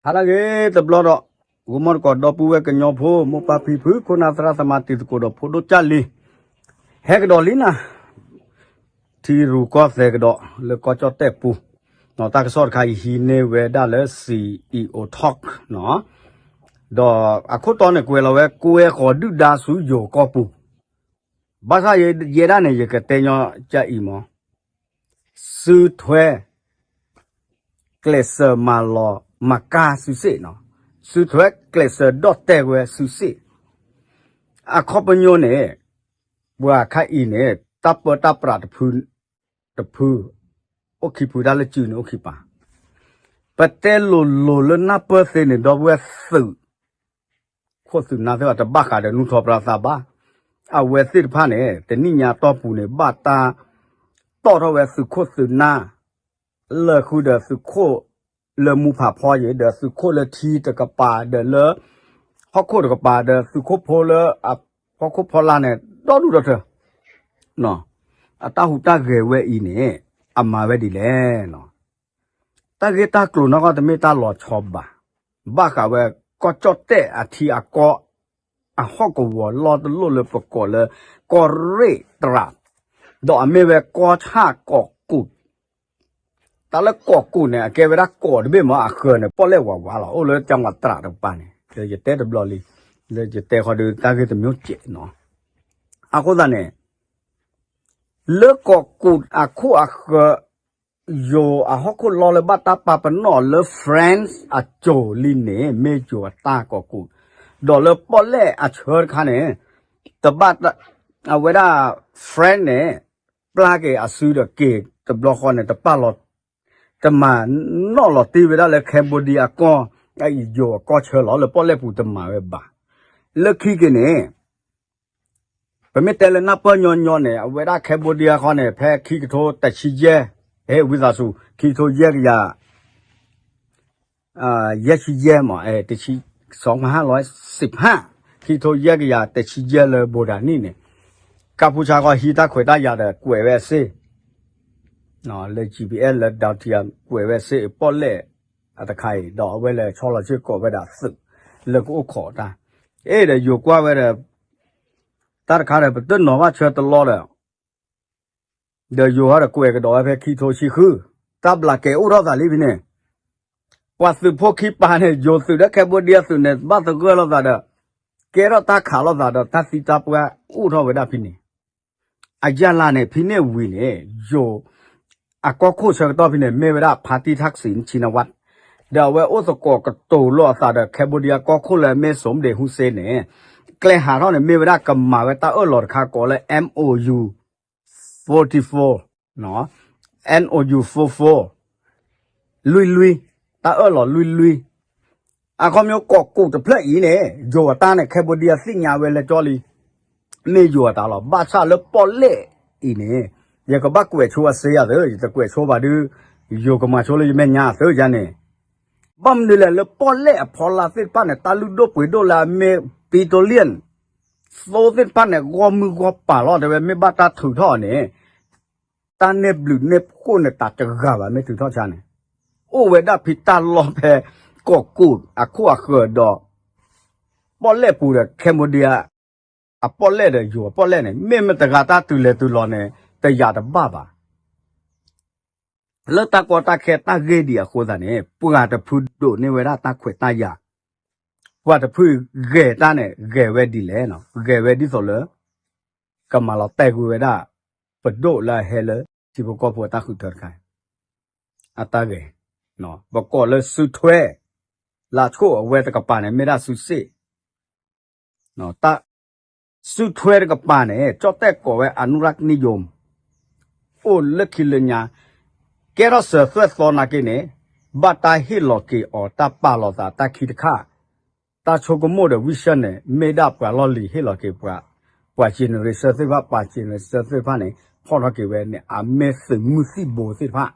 ဟါလၢအဂ့ၤတဘျီဒီး, ဂီၤမီတကိးဒီပုၢ်ဝဲၢ်ကညီဖိ မိၢ်ပၢ်ဖံဖု ခိၣ်နၢ်သရၣ်သမါတံၤသကိးဒီးဖိဒိၣ်ကၢ်လံၤ, ဟဲကဒီးလံနၤ, ထံရူၢ်ကီၢ်သဲးကဒီး လၢကီၢ်ကၠီၣ်တဲၣ်ပူၤ, တၢ်ကစီၣ်တခါအံၤဟံးန့ၢ်ဝဲဒၣ်လၢ CEO Talk နီၤ, ဒီးအခိၣ်တီန့ၣ်ကွဲးလီၤဝဲ ကွဲဃီၤဒုၣ်ဒါဆူယိၤကီၢ်ပူၤ, ဘၣ်ဆၣ်ယဲဒၣ်န့ၣ် ယကတဲညီကအံၤမး, စုထွဲ ကျဲးစၢးမၤလီၤမၤကါစုစ့ၣ်နီၤ, စုထွဲကျဲးစၢးဒီၣ်တဲာ်ဝဲစုစ့ၣ်, အခီပညီန့ၣ်, ပှၤခါအံၤန့ၣ် တၢ်ပၢတၢ်ပြးတဖု, တဖု, အိၣ်ခံဖုတၢ်လၢစုန့ၣ်အိၣ်ခံပၤ, ပတဲလိၤလိၤလၢနၢ်ပၢၢ်သ့န့ၣ် ဒီပုၢ်ဝဲၢ်သုး ခိၣ်သုးနၢ်သ့ၣ်တဖၣ် တဘၣ်ဃးဒီးနူၢ်ထီၣ်ပြးသးဘၣ်, အဝဲသ့ၣ်တဖၣ်န့ၣ် တနံၣ်ညါတီၢ်ပူၤန့ၣ် ဘၣ်တၢ်တီၣ်ထီၣ်ဝဲသုးခိၣ်သုးနၢ် လၢဃုာ်ဒီးသုးခိၣ်လၢမူဖးဖီယံၤ ဒီးသုးခိၣ်လၢထံတကပၤ ဒီးလၢဟီၣ်ခိၣ်တကပၤ ဒီးသုးခိၣ်ဖိလၢအဖီခိၣ်ဖီလာ်န့ၣ် ဒီဒူၣ်ဒီထၢ အတၢ်ဟူးတၢ်ဂဲၤဝဲအံၤန့ၣ် အမၤဝဲဒ်လဲၣ်နီၤ, တၢ်ဂ့ၢ်တၢ်ကျိၤနီၢ်ကီၢ်တမ့ၢ်တၢ်လီၤဆီဘၣ်, ဘၣ်ဃးဝဲကီၢ်ကၠီၣ်တဲၣ်အထံအကီၢ် အဟီၣ်ကဝီၤလီၢ်တလီၢ်လၢပကိးလၢ ကီၢ်ရ့ၣ်တရး, ဒီးအမ့ၢ်ဝဲကီၢ်ဆၣ်ကီးကူး တၢ်လၢကီးကူးန့ၣ် အကဲဝဲဒၣ်ကီးတဘ့ၣ်မး အဃၢၤန့ၣ် ပီၣ်လဲၣ်ဝးဝးလီၤ အိၣ်လၢကၠၣ်ဝးတရးတကပၤန့ၣ် လၢယတဲတဘျီလံ, လၢယတဲဃီဒီးတၢ်ဂ့ၢ်တမံၤကဲးနီၤ, အဃိသတးန့ၣ် လၢကီးကူးအခိၣ်အဃၢၤ ယိၤအဟီၣ်ခိၣ်လီၢ်လၢဘၣ်တၢ်ပာ်ပနီၣ်လၢ France အစိၤလံန့ၣ် မ့ၢ်ယိၤအတၢ်ကီးကူး, ဒီးလၢပီၣ်လဲၣ်အဆၢတခါန့ၣ် တဘၣ် အဝဲဒၣ် France န့ၣ် ပျၢ်က့ၤအစုဒီးက့ၤတဘျီဃီန့ၣ် တပာ်လီၤ တမၤနီၣ်လီၤတ့ၢ်ဝဲဒၣ်လၢ Cambodia အကီၢ် အယိၤအကီၢ်ဆၢလီၤ လၢပီၣ်လဲၣ်ပူၤတမၤဝဲဘၣ်. လၢခံက့ၤန့ၣ် ပမ့ၢ်တဲလၢနၢ်ပၢၢ်ညီညီန့ၣ် အဝဲဒၣ် Cambodia ဃီန့ၣ် ဖဲခံကထိတဆံယဲၢ်, ဟဲဝံသးစူၤ ခံကထိယဲၢ်ကယၤ ယဲၢ်ဆံယဲၢ်မး, တဆံ, စီၤမဟါလီၤစံးဖး, ခံကထိယဲၢ်ကယၤတဆံယဲၢ်လၢဘိးဒၤနံၣ်န့ၣ်, ကၢ်ဖူဆါဃီဟံးတၢ်ခွဲးတၢ်ယာ်ဒီးကွဲးဝဲအစ့ လၢ GPS လၢ Dao Thia ကွဲးဝဲစ့ ပီၣ်လဲၣ်အတခါအံၤ ဒီးအဝဲလဲၤဆီလီၤဆ့ၣ်ကိးဝဲဒၣ်သုး လၢကအိၣ်ခိးတၢ်, အဲၣ်ဒီးယိၤကွၢ်ဝဲဒီး တၢ်တခါဒီး ပတနီၤဘၣ်ဆၢတလီၢ်ဒီး ဒီးယိၤဟီဒီးကွဲးကဒီးဝဲဖဲခံကထိဆံဃု, တၢ်ဘျးကဲအိၣ်ထီၣ်သးလံဖဲန့ၣ်, ပှၤသုးဖိခံပၤန့ၣ် ယိၤသုးဒီး Cambodia သုးန့ၣ် ဘၣ်သဂၢၢ်လိာ်သးဒီး ကဲထီၣ်တၢ်ခးလိာ်သးဒီးတၢ်သံတၢ်ပှၢ်အိၣ်ထီၣ်ဝဲဒၣ်ဖဲန့ၣ်, အယၢ်လၢ်န့ၣ် ဖဲန့ၣ်ဝံၤန့ၣ် ယိၤ အကီၢ်ခိၣ်ဆၢကတီၢ်ဖဲန့ၣ် မ့ၢ်ဝဲဒၣ် ဖါတံၢ်ထၣ်စံး ဆံနဝၣ်, ဒီးအဝဲအိၣ်သကိးကတိၤလိာ်အသးဒီး Cambodia ကီၢ်ခိၣ်လၢအမ့ၢ် Som Deng Hun Sen န့ၣ်, ကျဲဟးထီၣ်န့ၣ် မ့ၢ်ဝဲဒၣ်ကမၤဝဲတၢ်အၢၣ်လီၤတခါကိးလၢ MOU forty-four, MOU four four, လွံၢ်လွံၢ်, တၢ်အၢၣ်လီၤလွံၢ်လွံၢ်, အခီပညီကီးကူးတဖျၢၣ်အံၤန့ၣ် ယိၤအတၢ်န့ၣ် Cambodia သ့ၣ်ညါဝဲလၢကၠီလံ, မ့ၢ်ယိၤအတၢ်လီၤ. ဘၣ်ဆၣ်လၢပီၣ်လဲၣ်အံၤန့ၣ် ယကဘၣ်ကွဲးဆိအစ့ယၤသု, ယတကွဲးဆိဘၣ်ဒီး ယိၤကမၤဆိလၢယမဲာ်ညါသုယၤန့ၣ်, ဘၣ်မနုၤလဲၣ် လၢပီၣ်လဲၣ်အဖီလာ်သ့ၣ်တဖၣ်န့ၣ် တၢ်လုၢ်ဒိၣ်ပှ့ၤဒိၣ်လၢအမ့ၢ် petroleum သိသ့ၣ်တဖၣ်န့ၣ် ဂီၢ်မုၢ်ဂီၢ်ပၤလီၤ တဲဝဲ မ့ၢ်ဘၣ်တၢ်ထုးထီၣ်န့ၣ် တၢ်နဲၣ်ဘျုးနဲၣ်ဖှိၣ်န့ၣ် တၢ်တဂၤဘၣ် မ့ၢ်ထုးထီၣ်ဆါန့ၣ်, အိၣ်ဝဲဒၣ်ဖံးတၢ်လီၢ်ဖဲ ကီးကူးအခိၣ်အဃၢၤဒီး ပီၣ်လဲၣ်ပူၤဒီး Cambodia အပီၣ်လဲၣ်ဒီးယိၤအပီၣ်လဲၣ်န့ၣ် မ့ၢ်မတၤတဂၤတၢ်တုၤလဲၤတုၤလီၤန့ၣ် တယာ်တဘၣ်ဘၣ် လၢတၢ်ကီတၢ်ခဲတၢ်ဂ့ၢ်ဒံးအဃိသတးန့ၣ် ပှၤတဖုဒိးန့ၢ်ဝဲဒၣ်တၢ်ခွဲးတၢ်ယာ်, ပှၤတဖုဂဲၤတၢ်န့ၣ် ဂဲၤဝဲဒ်လဲၣ်, ဂဲၤဝဲဒ်သိးလၢ ကမၤလီၤတဲာ်ကွံာ်ဝဲဒၣ် ပဒိၣ်လၢအဟဲလၢ ထံဖိကီၢ်ဖိအတၢ်ဃုထၢတခါ အတၢ်ဂဲၤ, ပကိးလၢစုထွဲ လၢအဆိၣ်အဝဲတကပၤန့ၣ် မ့ၢ်ဒၣ်စုစ့ၣ် စုထွဲတကပၤန့ၣ် ကၠီၣ်တဲၣ်ကိးဝဲ အနုရၢၣ်နံၣ်ယိၤ အိၣ်လၢခံလၢညါ ကဲထီၣ်စၢၤသွဲၣ်သီနာ်က့န့ၣ် ဘၣ်တၢ်ဟ့ၣ်လီၤက့ၤအီၤ တၢ်ပာ်လီၤသးတၢ်ခံတခါ, တၢ်ဆိကမိၣ်ဒီး vision န့ၣ် မ့ၢ်ဒၣ်ပှၤလီၢ်လံၤဟ့ၣ်လီၤက့ၤပှၤ, ပှၤ generation သ့ၣ်တဖၣ် ပှၤ generation သ့ၣ်တဖၣ်န့ၣ် ဖီၣ်ထီၣ်က့ၤဝဲန့ၣ် အမ့ၢ်သုးမုၢ်သံၣ်ဘိသ့ၣ်တဖၣ်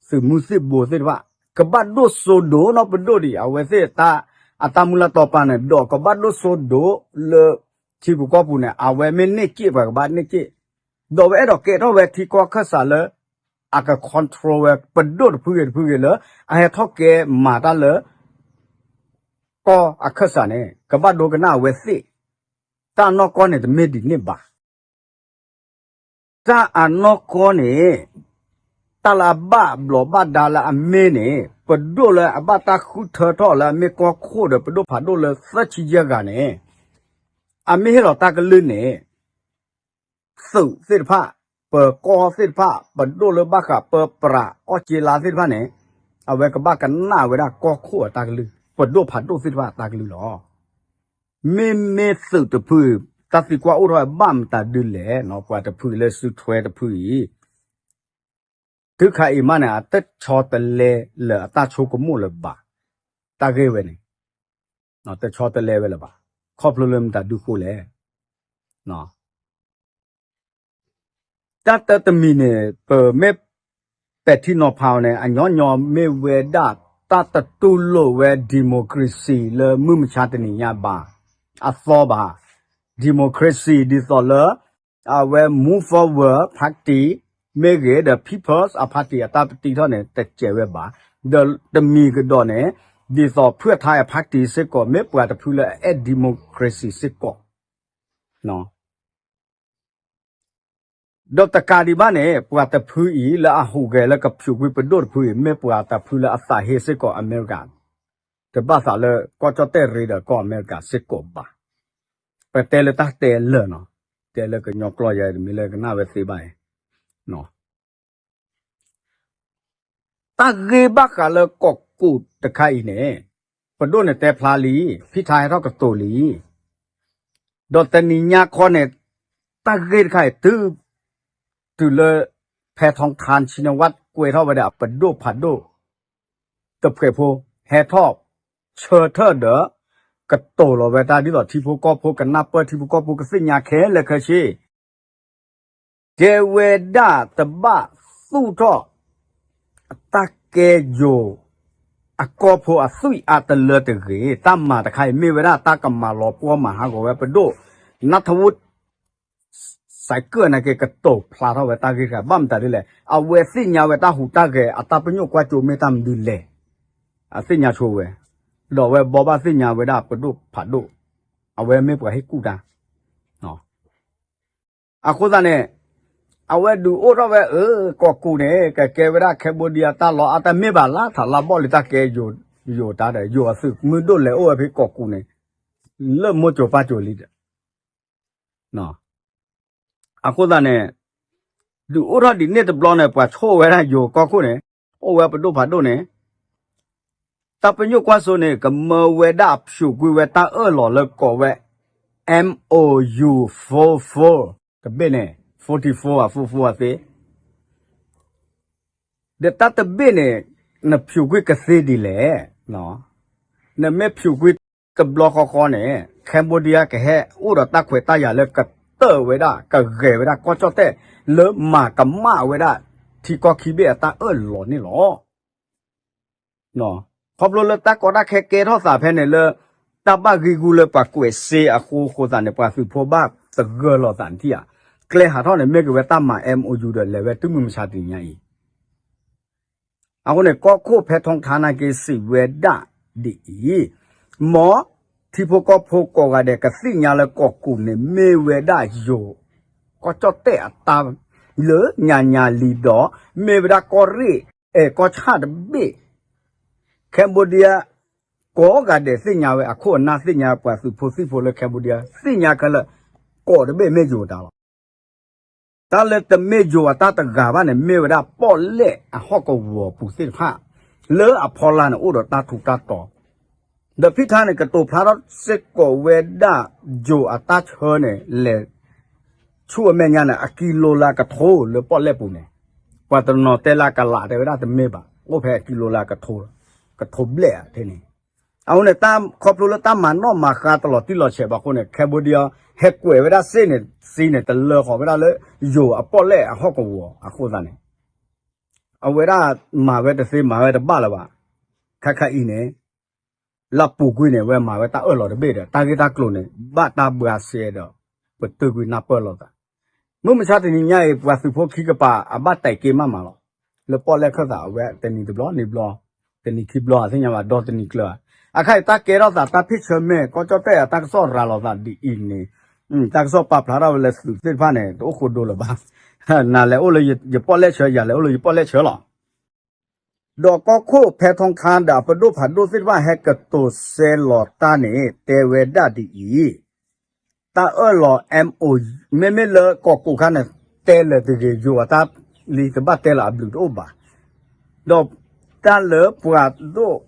သုးမုၢ်သံၣ်ဘိသ့ၣ်တဖၣ် ကဘၣ်ဒိၣ်စိဒိၣ်နီၢ်ပဒိၣ်ဒံး အဝဲသ့ၣ် အတၢ်မုၢ်လၢ်တီၤပာ်န့ၣ် ဒီးကဘၣ်ဒိၣ်စိဒိၣ်လၢ ထံပူၤကီၢ်ပူၤန့ၣ် အဝဲမ့ၢ်န့ၢ်စ့ၣ်ပှၤကဘၣ်န့ၢ်စ့ၣ်, ဒီးဝဲအဲၣ်ဒိးကဲထီၣ်ဝဲထံကီၢ်ခၢၣ်စးလၢ အက control ဝဲပဒိၣ်တဖုဂ့ၤတဖုဂ့ၤလၢ အဟဲထီၣ်ကဲမၤတၢ်လၢ ကီၢ်အခၢၣ်စးန့ၣ် ကဘၣ်ဒိကနၣ်အဝဲသ့ၣ်, တၢ်အနီၢ်ကီၢ်န့ၣ်တမ့ၢ်ဒ်န့ၣ်ဘၣ်. တၢ်အနီၢ်ကီၢ်န့ၣ် တၢ်လၢအဘၣ်ဘျီးဘၣ်ဒါလၢအမ့ၢ်န့ၣ် ပဒိၣ်လၢအဘၣ်တၢ်ဃုထၢထီၣ်လၢအမ့ၢ်ကီၢ်ခိၣ်ဒီးပဒိၣ်ဖးဒိၣ်လၢသၢဆံယဲၢ်ဂၤန့ၣ် အမ့ၢ်ဟ့ၣ်လီၤတၢ်ကလုၢ်န့ၣ် သုးသ့ၣ်တဖၣ်, ပကီၢ်သ့ၣ်တဖၣ်, ပဒိၣ်လၢဘၣ်ဃးပပြးအီၣ်က့လါသ့ၣ်တဖၣ်န့ၣ် အဝဲကဘၣ်ကနၣ်ဝဲဒၣ်ကီၢ်ခိၣ်အတၢ်ကလုၢ်, ပဒိၣ်ဖးဒိၣ်သ့ၣ်တဖၣ်အတၢ်ကလုၢ်လီၤ. မ့မ့ၢ်သုးတဖု, တၢ်သံကွၢ်အိၣ်ထီၣ်ဝဲဘၣ်မတၤဒုလဲၣ်, ပှၤတဖုလၢစုထွဲတဖုအံၤ တုၤခါအံၤမးန့ၣ် အတဆီတလဲလၢအတၢ်ဆိကမိၣ်လၢၤဘၣ်, တၢ်ဂ့ၢ်ဝဲန့ၣ် တဆီတလဲဝဲလၢၤဘၣ်, ခီဖျိလၢမတၤဒုဃိလဲၣ်. တၢ်တၢတမံၤန့ၣ် ပမ့ၢ်ပဲာ်ထံနီၤဖးအီၤန့ၣ် အညီညီမ့ၢ်ဝဲဒၣ် တၢ်တတူၢ်လိာ်ဝဲ democracy လၢမုၢ်မဆါတနံၤညါဘၣ်, အသီဘၣ်, democracy ဒ်သိးလၢ အဝဲ Move Forward Party မ့ၢ်ဂ့ၤ ဒီး People's Party အတၢ်ပတံထီၣ်န့ၣ် တစဲးဝဲဘၣ်, ဒီးတမံၤကဒီးန့ၣ် ဒ်သိး ဖုၣ်ထါ party စ့ၢ်ကီး မ့ၢ်ပှၤတဖုလၢအအဲၣ် democracy စ့ၢ်ကီး ဒီးတကးဒံးဘၣ်န့ၣ် ပှၤတဖုအံၤလၢအဟူးဂဲၤလၢကဖၠူးကွံာ်ပဒိၣ်တဖုအံၤ မ့ၢ်ပှၤတဖုလၢအသးဟ့စ့ၢ်ကီးအမဲရကၤ, တဘၣ်သးလၢကီၢ်ကၠီၣ်တဲၣ်ရ့ဒီးကီၢ်အမဲရကၤစ့ၢ်ကီးဘၣ်. ပတဲလၢတၢ်တဲလၢာ်နီၤ, တဲလၢကညီကျိာ်ယၤ တမ့ၢ်လၢကနၣ်ဝဲသ့ဘၣ်အံၤ တၢ်ဂ့ၢ်ဘၣ်ဃးလၢကီၢ်ကူးတခါအံၤန့ၣ် ပဒိၣ်န့ၣ်တဲဖျါလံ, ဖံထါဟဲထီၣ်ကတိၤလံ, ဒီးတနံၤညါခီန့ၣ် တၢ်ဂ့ၢ်တခါအံၤ တုၤ တုၤလၢ ဖဲထီထါ ဆံနဝၣ် ကွဲးထီၣ်ဝဲဒၣ်အပဒိၣ်ဖးဒိၣ် တဖှဲးဖိ ဟဲထီၣ်ဆၢထၢၣ်ဒီး ကတိၤလီၤဝဲတၢ်ဒ်သိးထံဖိကီၢ်ဖိ ကနၢ်ပၢၢ်ထံဖိကီၢ်ဖိကသ့ၣ်ညါခဲလၢာ်ခဲဆ့ တဲဝဲဒၣ်တဘၣ်သူၣ်ထီၣ် တၢ်ကဲယိၤ အကီၢ်ဖိအသွံၣ်အါတလၢတဂ့ၤ, တၢ်မၤတခါအံၤမ့ၢ်ဝဲဒၣ်တၢ်ကမၤလီၤပှီၢ်မၤဟးဂီၤဝဲပဒိၣ် နၢ်ထဝိ စဲးကၢၣ်နာ်က့ ကတိၤဖျါထီၣ်ဝဲတၢ်ဂ့ၢ်တခါ ဘၣ်မတၤဒ်လဲၣ်, အဝဲသ့ၣ်ညါဝဲတၢ်ဟူးတၢ်ဂဲၤ အတၢ်ပညိၣ်ကွၢ်စိမ့ၢ်တၢ်မနုၤလဲၣ်, အသ့ၣ်ညါဆိဝဲ, ဒီးအဝဲဘိးဘၣ်သ့ၣ်ညါဝဲဒၣ်ပဒိၣ်ဖးဒိၣ်, အဝဲမ့ၢ်ပှၤဟ့ၣ်ကူၣ်တၢ် အဃိသတးန့ၣ် အဝဲဒုးအိၣ်ထီၣ်ဝဲ အၢ ကီၢ်ကူးန့ၣ် ကကဲဝဲဒၣ် Cambodia တၢ်လီၢ် အတမ့ၢ်ဘၣ် လၢထးလၢဘီၣ်လံ တၢ်ကဲယိၤတၢ်ဒီး ယိၤအသုးမုၢ်ဒိၣ်လဲၤအိၣ်ဝဲဖဲကီၢ်ကူးန့ၣ် လၢမိၢ်စိၤပၢ်စိၤလံဒီး အဃိသတးန့ၣ် ဒုးအိၣ်ထီၣ်ဒ်န့ၣ်တဘျီန့ၣ် ပှၤဆိၣ်ဝဲဒၣ်ယိၤကီၢ်ခိၣ်န့ၣ် အိၣ်ဝဲပဒိၣ်ဖးဒိၣ်န့ၣ် တၢ်ပညိၣ်ကွၢ်စိန့ၣ် ကမၢဝဲဒၣ်ဖၠူးကွံာ်ဝဲတၢ်အၢၣ်လီၤလၢကိးဝဲ M O U four four တဘ့ၣ်န့ၣ် forty four အ four four အသ့ ဒီးတၢ်တဘ့ၣ်န့ၣ် နဖၠူးကွံာ်ကသ့ဒ်လဲၣ်, နမ့ၢ်ဖၠူးကွံာ်တဘျီဃီဃီန့ၣ် Cambodia ကဟဲအိၣ်ဒီးတၢ်ခွဲးတၢ်ယာ်လၢကတၢၢ်ဝဲဒၣ် ကဂဲၤဝဲဒၣ်ကီၢ်ကၠီၣ်တဲၣ် လၢမၤကမၣ်ဝဲဒၣ် ထံကီၢ်ခံဘ့ၣ်အတၢ်အၢၣ်လီၤန့ၣ်လီၤ. ခီဖျိလၢတၢ်ကီတၢ်ခဲကဲထီၣ်သးဖဲန့ၣ်လၢ တၢ်ဘၣ်ဂံၢ်ဂူာ်လၢပှၤကွဲးစ့အဃိ အဃိသတးန့ၣ် ပှၤသုးဖိဘၣ်သဂၢၢ်လီၤသးန့ၣ်ထံၣ်ဧါ, ကျဲဟးထီၣ်န့ၣ် မ့ၢ်က့ၤဝဲတၢ်မၤ M O U ဒီးလဲၤဝဲတုၤမုၢ်မဆါတနံၤညါအံၤ အဃိန့ၣ် ကီၢ်ခိၣ်ဖဲထီထါနာ်က့ စံးဝဲဒၣ်ဒ်အံၤ, မ်ထံဖိကီၢ်ဖိကိးဂၤဒဲး ကသ့ၣ်ညါလၢကီၢ်ကူးန့ၣ် မ့ၢ်ဝဲဒၣ်ယိၤ ကီၢ်ကၠီၣ်တဲၣ်အတၢ်လၢညါညါလံဒီး မ့ၢ်ဝဲဒၣ်ကီၢ်ရ့ၣ် အဲၣ်ကီၢ်ဆၣ်တဘ့ၣ် Cambodia ကိးဂၤဒဲးသ့ၣ်ညါဝဲ အခိၣ်အနၢ်သ့ၣ်ညါ ပှၤသုးဖိသံၣ်ဖိလၢ Cambodia သ့ၣ်ညါခဲလၢာ် ကီၢ်တဘ့ၣ်မ့ၢ်ယိၤတၢ်လီၤ. တၢ်လၢတမ့ၢ်ယိၤအတၢ်တဂၤဘၣ်န့ၣ် မ့ၢ်ဝဲဒၣ်ပီၣ်လဲၣ်အဟီၣ်ကဝီၤပူၤသ့ၣ်တဖၣ် လၢအဖီလာ်န့ၣ် အိၣ်ဒီးတၢ်ထူးတၢ်တီၤ ဒီးဖံထါန့ၣ် ကတိၤဖျါထီၣ်စ့ၢ်ကီးဝဲဒၣ် ယိၤအတၢ်ဆၢန့ၣ် လဲၤဆူအမဲာ်ညါန့ၣ် အကံလိလၢကထိလၢပီၣ်လဲၣ်ပူၤန့ၣ် ပှၤတနီၤတဲလၢကလးတဲဝဲဒၣ်တမ့ၢ်ဘၣ် အိၣ်ဖဲအကံလိလၢကထိ ကထိဘျဲၣ်ဧါထဲန့ၣ် အဃိန့ၣ် တၢ်ခီဖျိလၢတၢ်မၤနီၣ်မၤဃါတလီၤတံၢ်လီၤဆဲးဘၣ်အဃိန့ၣ် Cambodia ဟဲကွဲးဝဲဒၣ်စ့န့ၣ် စ့န့ၣ် တလၢဃီၤဝဲဒၣ်လၢ ယိၤအပီၣ်လဲၣ်အဟီၣ်ကဝီၤအဃိသတးန့ၣ် အဝဲဒၣ်မၤဝဲတသ့မၤဝဲတဘၣ်လၢၤဘၣ်. ခဲခါအံၤန့ၣ် လၢပူၤကွံာ်န့ၣ် အဝဲမၤဝဲတၢ်အၢၣ်လီၤတဘ့ၣ်ဒီး တၢ်ဂ့ၢ်တၢ်ကျိၤန့ၣ် ဘၣ်တၢ်ဘှါစဲဒီး ပတုာ်ကွံာ်နၢ်ပၢၢ်လိာ်သး မုၢ်မဆါတနံၤညါအံၤ ပှၤသုးဖိခံကပၤ အဘၣ်တဲာ်က့ၤမးမးလီၤ. လၢပီၣ်လဲၣ်ခၢၣ်သးအဝဲတနံၤတဘျီ နံၤဘျီ, တနံၤခံဘျီ အသ့ၣ်ညါဘၣ်ဒီတနံၤကျၢၤ, အခါအံၤတၢ်ကဲထီၣ်သးတၢ်ဖ့ၣ်ဆၢမဲာ် ကီၢ်ကၠီၣ်တဲၣ်အတၢ်ကစီၣ်ရၤလီၤသးဒ်အံၤန့ၣ်, တၢ်ကစီၣ်ပာ်ဖျါထီၣ်ဝဲလၢသုးသ့ၣ်တဖၣ်န့ၣ် တအိၣ်ဃိဒိလၢၤဘၣ်, နၤလဲၤအိၣ်လၢယပီၣ်လဲၣ်ဆၢ ယၤလဲၤအိၣ်လၢယပီၣ်လဲၣ်ဆၢလီၤ. ဒီးကီၢ်ခိၣ်ဖဲထီခါဒီး အပဒိၣ်ဖးဒိၣ်သ့ၣ်တဖၣ်ဟဲကတိၤဆဲးလီၤတၢ်န့ၣ် တဲဝဲဒၣ်ဒ်အံၤ, တၢ်အၢၣ်လီၤ MOU မ့မ့ၢ်လၢကီၢ်ကိးခါန့ၣ် တဲလၢၤတဂ့ၤ ယိၤအတၢ်လံ တဘၣ်တဲလၢအဘျုးတအိၣ်ဘၣ်, ဒီးတၢ်လၢပှၤဒိၣ်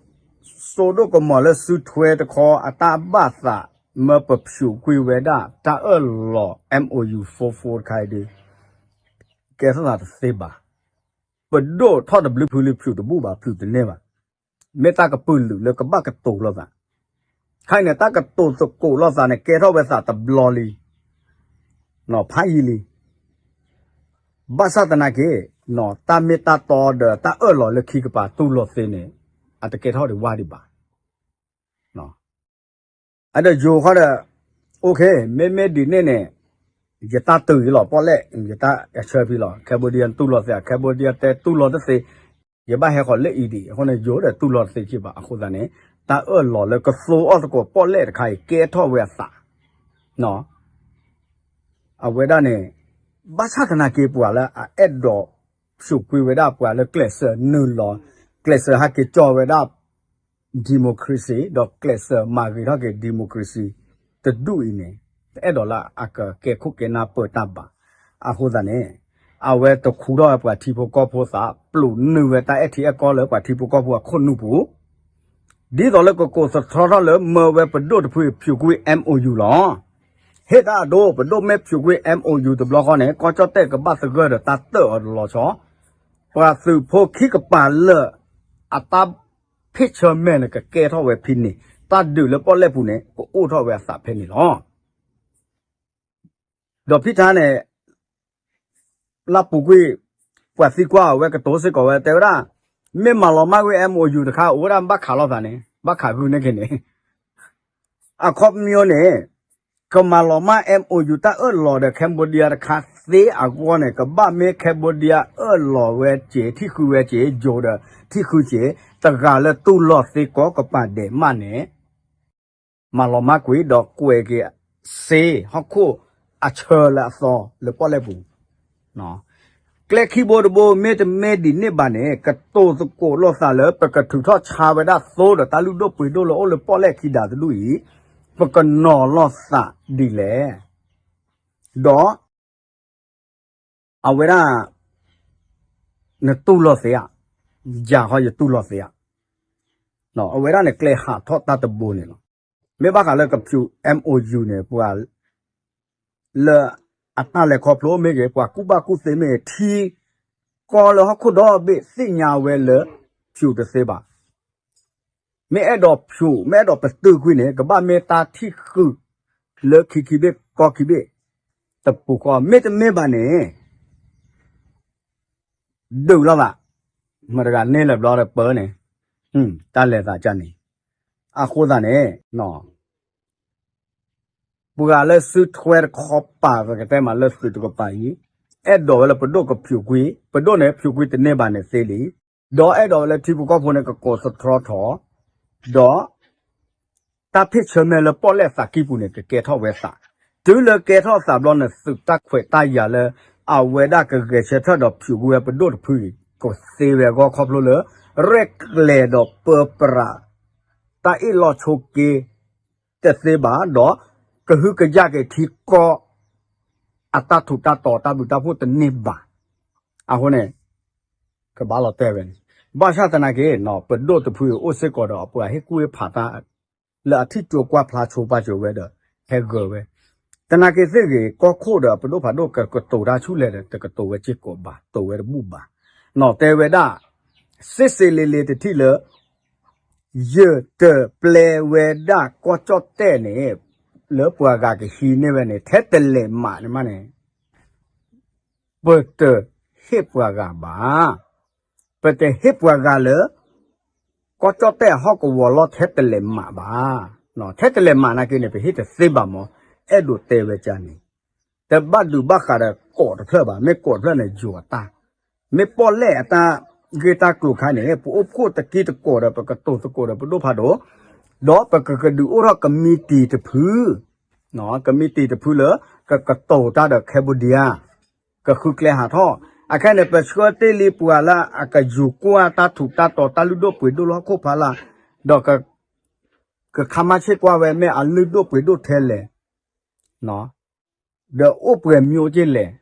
စိဒိၣ်ကမီၤလၢစုထွဲတခီအတၢ်ဘၣ်သး မၢပဖျိးကွံာ်ဝဲဒၣ် တၢ်အၢၣ်လီၤ MOU ဖိဖိတခါအံၤဒီး ကဲထီၣ်သးတသ့ဘၣ်. ပဒိၣ်ထီၣ်တဘျုးဖုလံ ဖျိးတဘူၣ်ဘၣ် ဖျိးတန့ၢ်ဘၣ်. မ့ၢ်တၢ်ကပုာ်လုာ်လၢကဘၣ်ကတိၤလိာ်သး, ခဲအံၤန့ၣ် တၢ်ကတိၤသကိးလိာ်သးန့ၣ် ကဲထီၣ်ဝဲသးတဘျီလံ, ဖးယံာ်လံ. ဘၣ်ဆၣ်သနာ်က့ တၢ်မ့ၢ်တၢ်တီဒီးတၢ်အၢၣ်လီၤလၢခံကပၤတူၢ်လိာ်သ့န့ၣ် အတကဲထီၣ်ဒံးဝါဒံးဘၣ်. အဒီးယိၤခီဒီး OK, မ့မ့ၢ်ဒ်န့ၣ်န့ၣ် ယတၢ်တုၤအံၤလီၤ ပီၣ်လဲၣ် ယတၢ်ဆၢဖံလီၤ Cambodia တူၢ်လိာ်သ့ Cambodia တဲတူၢ်လိာ်တသ့, ယဘၣ်ဟဲဃီၤလၢအံၤဒံး အဃိန့ၣ် ယိၤဒီးတူၢ်လိာ်တသ့က့ဘၣ် အဃိသတးန့ၣ် တၢ်အၢၣ်လီၤလၢကသိအီၣ်သကိးပီၣ်လဲၣ်တခါအံၤ ကဲထီၣ်ဝဲအသး အဝဲဒၣ်န့ၣ် ဘၣ်ဆၣ်သနာ်က့ ပှၤလၢအအဲၣ်ဒိးဖျိးကွံာ်ဝဲဒၣ် ပှၤလၢကျဲးစၢးနုာ်လီၤ ကျဲးစၢးဟဲက့ၤကၠီဝဲဒၣ် democracy ဒီးကျဲးစၢးမၤဂ့ၤထီၣ်က့ၤ democracy တဒူၣ်အံၤန့ၣ် တအဲၣ်ဒိးလၢအကကဲခိၣ်ကဲနၢ်ပၢၢ်တၢ်ဘၣ်. အဃိသတးန့ၣ် အဝဲတခူထီၣ်ဝဲပှၤထံဖိကီၢ်ဖိသး ပျိာ်နုာ်ဝဲတၢ်အဲၣ်ထံအဲၣ်ကီၢ်လၢပှၤထံဖိကီၢ်ဖိအခိၣ်နူာ်ပူၤ ဒ်သိးလၢကကိးသတြီထီၣ်လၢမၢဝဲပဒိၣ်တဖုအံၤဖျိးကွံာ် MOU လီၤ. ဟ့ၣ်တၢ်အဒိ ပဒိၣ်မ့ၢ်ဖျိးကွံာ် MOU တဘျီဃီန့ၣ် ကီၢ်ကၠီၣ်တဲၣ်ကဘၣ်သဂၢၢ်ဒီးတၢ်တၢၣ်အီၤတလီၤဆီ ပှၤသုးဖိခံကပၤလၢာ် အတၢ်ဖ့ၣ်ဆၢမဲာ်န့ၣ် ကကဲထီၣ်ဝဲဖဲန့ၣ် တၢ်ဒုးလၢပီၣ်လဲၣ်ပူၤန့ၣ် ကအိၣ်ထီၣ်ဝဲအသးဖဲန့ၣ်လီၤ. ဒီးဖဲတၢ်န့ၣ် လၢပူၤကွံာ် ပှၤသံကွၢ်အဝဲကတိၤစ့ၢ်ကီးဝဲ တဲဝဲဒၣ် မ့ၢ်မၤလီၤမၢ်ကွံာ် MOU တခါ အိၣ်ဝဲဒၣ်ဘၣ်ခးလိာ်သးန့ၣ် ဘၣ်ခးဂုၢ်န့ၢ်က့ၤန့ၣ် အခီပညီန့ၣ် ကမၤလီၤမၢ် MOU တၢ်အၢၣ်လီၤဒီး Cambodia တခါသ့အဂီၢ်န့ၣ် ကဘၣ်မ့ၢ် Cambodia အၢၣ်လီၤဝဲက့ၤ ထံၣ်ဃုဝဲက့ၤ ယိၤဒီး ထံၣ်ဃုက့ၤ တဂၤလၢတူၢ်လိာ်သ့ကီးကပၤဒဲးမးန့ၣ် မၤလီၤမၢ်ကွံာ်ဒီးကွဲးက့ၤစ့ ဟီၣ်ခိၣ်အဆၢလၢအသီလၢပီၣ်လဲၣ်ပူၤ ကျဲခံဘိတဘိ မ့တမ့ၢ်ဒ်န့ၣ်ဘၣ်န့ၣ် ကတိၤသကိးလိာ်သးလၢ ပကထုးထီၣ်ဆါဝဲဒၣ်သိဒီးတၢ်လုၢ်ဒိၣ်ပှ့ၤဒိၣ်လၢအိၣ်လၢပီၣ်လဲၣ်ခံဒးတဒူၣ်အံၤ ပကနီၤလိာ်သးဒ်လဲၣ် ဒီး အဝဲဒၣ် နတူၢ်လိာ်သ့ဧါ, ယၤဃီယတူၢ်လိာ်သ့ဧါ, အဝဲဒၣ်န့ၣ်ကျဲဟးထီၣ်တၢ်တဘိန့ၣ်လီၤ. မ့ၢ်ဘၣ်ဃးလၢကဖျိး MOU န့ၣ် ပှၤ လၢအတၢ်လဲၤခီဖျိမ့ၢ်ဂ့ၤ ပှၤကူၣ်ဘၣ်ကူၣ်သ့မ့ၢ်ဂ့ၤ ထံကီၢ်လၢဟီၣ်ခိၣ်ဒီဘ့ၣ်သ့ၣ်ညါဝဲလၢ ဖျိးတသ့ဘၣ်. မ့ၢ်အဲၣ်ဒိးဖျိး မ့ၢ်အဲၣ်ဒိးပတုာ်ကွံာ်န့ၣ် ကဘၣ်မ့ၢ်တၢ်ထံၣ်ဃုာ်လၢခံခံဘ့ၣ်ကီၢ်ခံဘ့ၣ် တပူၤဃီ မ့တမ့ၢ်ဘၣ်န့ၣ် ဒုးလိာ်သး မတၤတဂၤန့ၢ်လၢၤဘျီဒီးပၢန့ၣ် တၢ်လဲၤသးကၢ်န့ၣ် အဃိသတးန့ၣ် ပှၤလၢစုထွဲတခီပၤ ပကတဲမးလၢသုးတကပၤအံၤ အဲၣ်ဒိးဝဲလၢပဒိၣ်ကဖျိးကွံာ် ပဒိၣ်န့ၣ် ဖျိးကွံာ်တန့ၢ်ဘၣ်န့ၣ်သ့လံ. ဒီးအဲၣ်ဒိးဝဲလၢထံဖိကီၢ်ဖိန့ၣ် ကကိးသတြီထီၣ် ဒီး တၢ်ဖ့ၣ်ဆၢမဲာ်လၢပီၣ်လဲၣ်သးကံၢ်ပူၤန့ၣ် ကကဲထီၣ်ဝဲသး, တုၤလၢကဲထီၣ်သးဘျီန့ၣ် သုးတၢ်ခွဲးတၢ်ယာ်လၢ အဝဲဒၣ်ကဂဲၤဆၢထၢၣ်ဒီးဖျိးကွံာ်ဝဲပဒိၣ်တဖုအံၤ ကသ့ဝဲအဂီၢ်ခီဖျိလၢ ရဲၣ်ကျဲၤဒီးပၢပြး တၢ်အ့ၣ်လိာ်ဆိးက့ တသ့ဘၣ် ဒီးကဟုကယာ်က့ၤထံကီၢ် အတၢ်ထူးတၢ်တီၤတၢ်ဘျုးတၢ်ဖှိၣ်တန့ၢ်ဘၣ်. အဃိန့ၣ် ကဘၣ်လီၤတဲာ်ဝဲန့ၣ် ဘၣ်ဆၣ်သနာ်က့ ပဒိၣ်တဖုအံၤအိၣ်စ့ၢ်ကီးဒီး အပှၤဟ့ၣ်ကူၣ်ဟ့ၣ်ဖးတၢ် လၢအထံၣ်ကၠိကွၢ်ဖျါဆိပာ်စၢၤဝဲဒီး ဟဲဂၢၤဝဲ သနာ်က့သ့ၣ်ဂ့ၤ ကီၢ်ခိၣ်ဒီးပဒိၣ်ဖးဒိၣ်ကကတိၤတၢ်ဆူၣ်လဲၣ်ဒီး တကတိၤဝဲစ့ၢ်ကီးဘၣ် တိၤဝဲတဘူၣ်ဘၣ်. နီၢ်တဲဝဲဒၣ် စ့စ့လ့လ့တထံၣ်လၢ ယတပျဲဝဲဒၣ်ကီၢ်ကၠီၣ်တဲၣ်န့ၣ် လၢပှၤဂၤကဟံးန့ၢ်ဝဲန့ၣ် ထဲတလဲၤမးန့ၣ်မးန့ၣ် ပတဟ့ၣ်ပှၤဂၤဘၣ်. ပတဟ့ၣ်ပှၤဂၤလၢ ကီၢ်ကၠီၣ်တဲၣ်အဟီၣ်ကဝီၤလီၢ်ထဲတလဲၤမးဘၣ်. ထဲတလဲၤမးနာ်က့န့ၣ် ပဟ့ၣ်တသ့ဘၣ်မး အဲၣ်ဒိးတဲဝဲကန့ၣ် တဘၣ်ဒုးဘၣ်ဃးဒီးကိးတဖျၢၣ်ဘၣ် မ့ၢ်ကိးတဖျၢၣ်န့ၣ် ယိၤအတၢ် မ့ၢ်ပီၣ်လဲၣ်အတၢ် ပကဘၣ်ဂ့ၢ်တၢ်ကျိၤခါန့ၣ် ပအိၣ်ဖှိၣ်တက့ၢ်တကိးဒီး ပကတိၤသကိးဒီးပဒိၣ်ဖးဒိၣ်, ဒီးပကကဒုးအိၣ်ထီၣ်ကမံးတံာ်တဖု, ကမံးတံာ်တဖုလၢ ကကတိၤတၢ်ဒီး Cambodia ကဃုကျဲဟးထီၣ်. အခဲန့ၣ် ပဆှၢတ့ၢ်လံပှၤလၢအကယူၤကွၢ်တၢ်ထူးတၢ်တီၤ တၢ်လုၢ်ဒိၣ်ပှ့ၤဒိၣ်လၢဟီၣ်ခိၣ်ဖီလာ်, ဒီး ကခါမါဆ့ၣ်ကွၢ်ဝဲ မ့ၢ်အလုၢ်ဒိၣ်ပှ့ၤဒိၣ်ထဲလဲၣ်, ဒီးအိၣ်ပှဲၤမံၤအိၣ်က့လဲၣ်,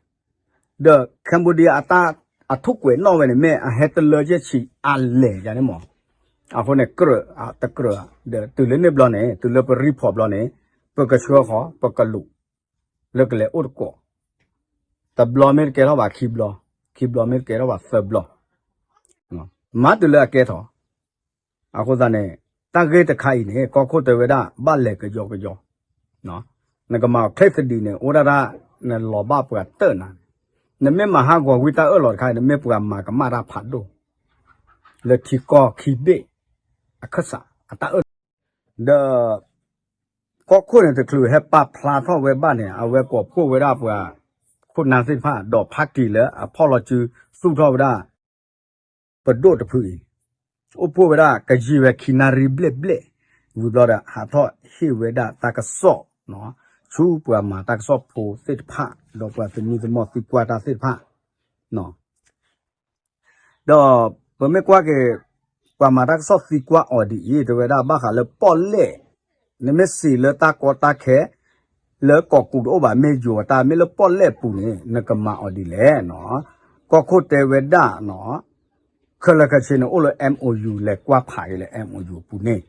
ဒီး Cambodia အတၢ် အထူၣ်ကွဲးနီၣ်ဝဲန့ၣ် မ့ၢ်အဟဲတလၢယဲၢ်ဆံအါလဲၣ်ယၤန့ၣ်မး. အဃိန့ၣ် ကြၢးတကြၢး, ဒီးတုၤလၢန့ၣ်ဘျီန့ၣ် တုၤလၢပ report ဘျီန့ၣ် ပကဆှၢဃီၤ ပကလူး လၢကလဲၤအိၣ်သကိး, တဘျီမ့ၢ်တကဲထီၣ်ဘၣ်ခံဘျီ, ခံဘျီမ့ၢ်တကဲထီၣ်ဘၣ်သၢဘျီ, မၤတုၤလၢအကဲထီၣ်. အဃိသတးန့ၣ် တၢ်ဂ့ၢ်တခါအံၤန့ၣ် ကီၢ်ခိၣ်တဲဝဲဒၣ် ဘၣ်လဲၤကယီကယီ, နကမၤအီၤချ့သဒံးန့ၣ် အိၣ်ဒၣ်တၢ် နလီၤဘၣ်ပှၤတၢၢ်နၤန့ၣ်, နမ့ၢ်မၤဟးဂီၤဝံတၢ်အၢၣ်လီၤတခါအံၤ နမ့ၢ်ပှၤမၤကမၣ်တၢ်ဖးဒိၣ် လၢထံကီၢ်ခံဘ့ၣ်အခၢၣ်စးအတၢ်အၢၣ်လီၤ, ဒီး ကီၢ်ခိၣ်န့ၣ်တချုးဟဲပာ်ဖျါထီၣ်ဝဲဘၣ်န့ၣ် အဝဲကိးဖှိၣ်ဝဲဒၣ်ပှၤခိၣ်နၢ်သ့ၣ်တဖၣ် ဒီးဖးကံၤလၢအဖီၣ်လီၤစုသူၣ်ထီၣ်ဝဲဒၣ် ပဒိၣ်တဖုအံၤ, အိၣ်ဖှိၣ်ဝဲဒၣ်ကယံာ်ဝဲခံနၣ်ရံၣ်ဘျဲၣ်ဘျဲၣ်, ဝံၤဘျီဒီး ဟးထီၣ်ဟ့ၣ်ဝဲဒၣ်တၢ်ကစီၣ် ဆူပှၤမၤတၢ်ကစီၣ်ဖိသ့ၣ်တဖၣ် ဒီးပှၤသမံသမိးသံကွၢ်တၢ်သ့ၣ်တဖၣ် ဒီးပမ့ၢ်ကွၢ်က့ၤ ပှၤမၤတၢ်ကစီၣ်သံကွၢ်အီၤဒ်အံၤ တဲဝဲဒၣ်ဘၣ်ဃးလၢပီၣ်လဲၣ်, နမ့ၢ်စံးလၢတၢ်ကီတၢ်ခဲ လၢကီၢ်ကူးတအိၣ်ဘၣ်မ့ၢ်ယိၤအတၢ် မ့ၢ်လၢပီၣ်လဲၣ်အပူၤန့ၣ် နကမၤအီၤဒ်လဲၣ်နီၤ. ကီၢ်ခိၣ်တဲဝဲဒၣ်နီၤ, ခဲလၢာ်ခဲဆ့န့ၣ် အိၣ်လၢ MOU လဲၤကွၢ်ဖးက့ၤလၢ MOU အပူၤန့ၣ်,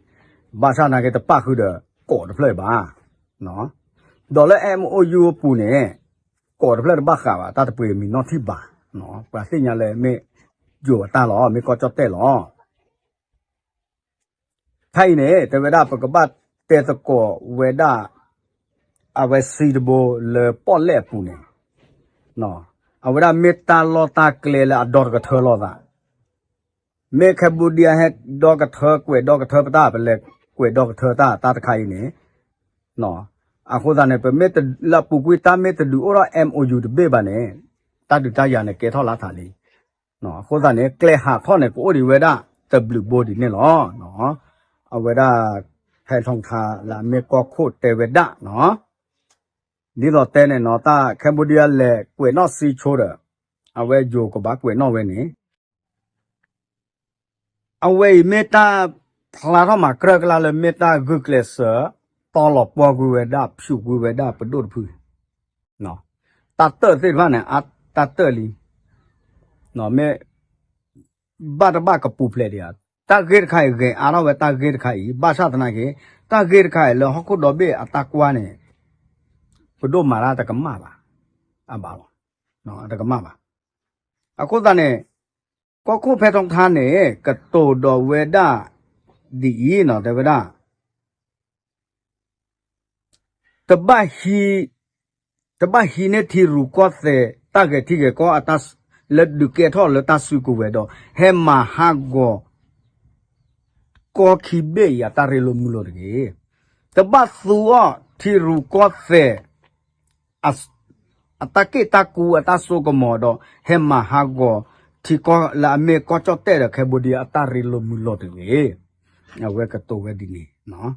ဘၣ်ဆၣ်သနာ်က့တပၣ်ဃုာ်ဒီး ကီးတဖျၢၣ်ဘၣ် ဒီးလၢ MOU အပူၤန့ၣ် ကီးတဖျၢၣ်တဘၣ်ဃးဘၣ် တၢ်တပှ့ၤမံၤနီၣ်ထံၣ်ဘၣ်, ပှၤသ့ၣ်ညါလၢမ့ၢ်ယိၤအတၢ်လီၤ မ့ၢ်ကီၢ်ကၠီၣ်တဲၣ်လီၤ. ဖဲအံၤန့ၣ် တဲဝဲဒၣ်ပကဘၣ်တဲသကိးဝဲဒၣ် အဝဲစံးတဘိလၢပီၣ်လဲၣ်အပူၤန့ၣ်, အဝဲဒၣ်မ့ၢ်တၢ်လီၢ်တၢ်ကျဲလၢအဒီတကထၢလိာ်သး မ့ၢ် Cambodia ဟဲဒီကထၢကွဲးဒီကထၢပတၢ် ပလဲၤကွဲးဒီကထၢတၢ် တၢ်တခါအံၤန့ၣ်, အဃိသတးန့ၣ် ပမ့ၢ်လၢအပူၤကွံာ်တၢ်မ့ၢ်တဒုးအိၣ်ထီၣ် MOU တဘ့ၣ်ဘၣ်န့ၣ်, တၢ်ဒုးတၢ်ယၤန့ၣ်ကဲထီၣ်လၢထးလံ. အဃိသတးန့ၣ် ကျဲဟးထီၣ်န့ၣ် ကအိၣ်ဒံးဝဲဒၣ်တဘျုးဘိဒ်န့ၣ်လီၤ. အဝဲဒၣ် ဖဲထီထါလၢအမ့ၢ်ကီၢ်ခိၣ်တဲဝဲဒၣ်နီၤ, ဒ်သိးတဲန့ၣ်နီၤ တၢ် Cambodia လဲၤကွဲးနီၣ်စံဆိဒီး အဝဲယိၤကဘၣ်ကွဲးနီၣ်ဝဲန့ၣ် အဝဲအံၤမ့ၢ်တၢ်ဖျါထီၣ်မၤကြၢၢ်ကလါလၢ မ့ၢ်တၢ်ဂုာ်ကျဲးစၢး တီလီၤပှီၢ်ကွံာ်ဝဲဒၣ် ဖျိးကွံာ်ဝဲဒၣ်ပဒိၣ်တဖု, တၢ်တၢၢ်သ့ၣ်တဖၣ်န့ၣ် အတၢ်တၢၢ်လံ, မ့ၢ် ဘၣ်တဘၣ်ကပူၤဖျဲးဒံးဧါ, တၢ်ဂ့ၢ်တခါအံၤ ဂဲၤအါထီၣ်ဝဲတၢ်ဂ့ၢ်တခါအံၤ ဘၣ်ဆၣ်သနာ်က့ တၢ်ဂ့ၢ်တခါအံၤလၢဟီၣ်ခိၣ်ဒီဘ့ၣ်အတၢ်ကွၢ်န့ၣ် ပဒိၣ်မၤတၢ်တကမၣ်ဘၣ်, အဘၣ်လီၤ, တကမၣ်ဘၣ်. အဃိသတးန့ၣ် ကီၢ်ခိၣ်ဖဲထီထါန့ၣ် ကတိၤဒီးဝဲဒၣ် ဒ်အံၤနီၤ တဲဝဲဒၣ် တဘၣ်ဟံး, တဘၣ်ဟံးန့ၢ်ထံရူၢ်ကီၢ်သဲး တၢ်ဂဲၤထံဂဲၤကီၢ် လၢဒုးကဲထီၣ်လၢတၢ်စုကဝဲၤဒီး ဟဲမၤဟးဂီၤ ကီၢ်ခံဘ့ၣ်အံၤအတၢ်ရ့လိာ်မုာ်လိာ်တဂ့ၤ. တဘၣ်သူအီၤထံရူၢ်ကီၢ်သဲး အတၢ်က့ၣ်တၢ်ကူအတၢ်စိကမီၤဒီး ဟဲမၤဟးဂီၤ ထံကီၢ်လၢအမ့ၢ်ကီၢ်ကၠီၣ်တဲၣ်ဒီး Cambodia အတၢ်ရ့လိာ်မုာ်လိာ်တဂ့ၤ. အဝဲကတိၤဝဲဒ်န့ၣ် ဒီး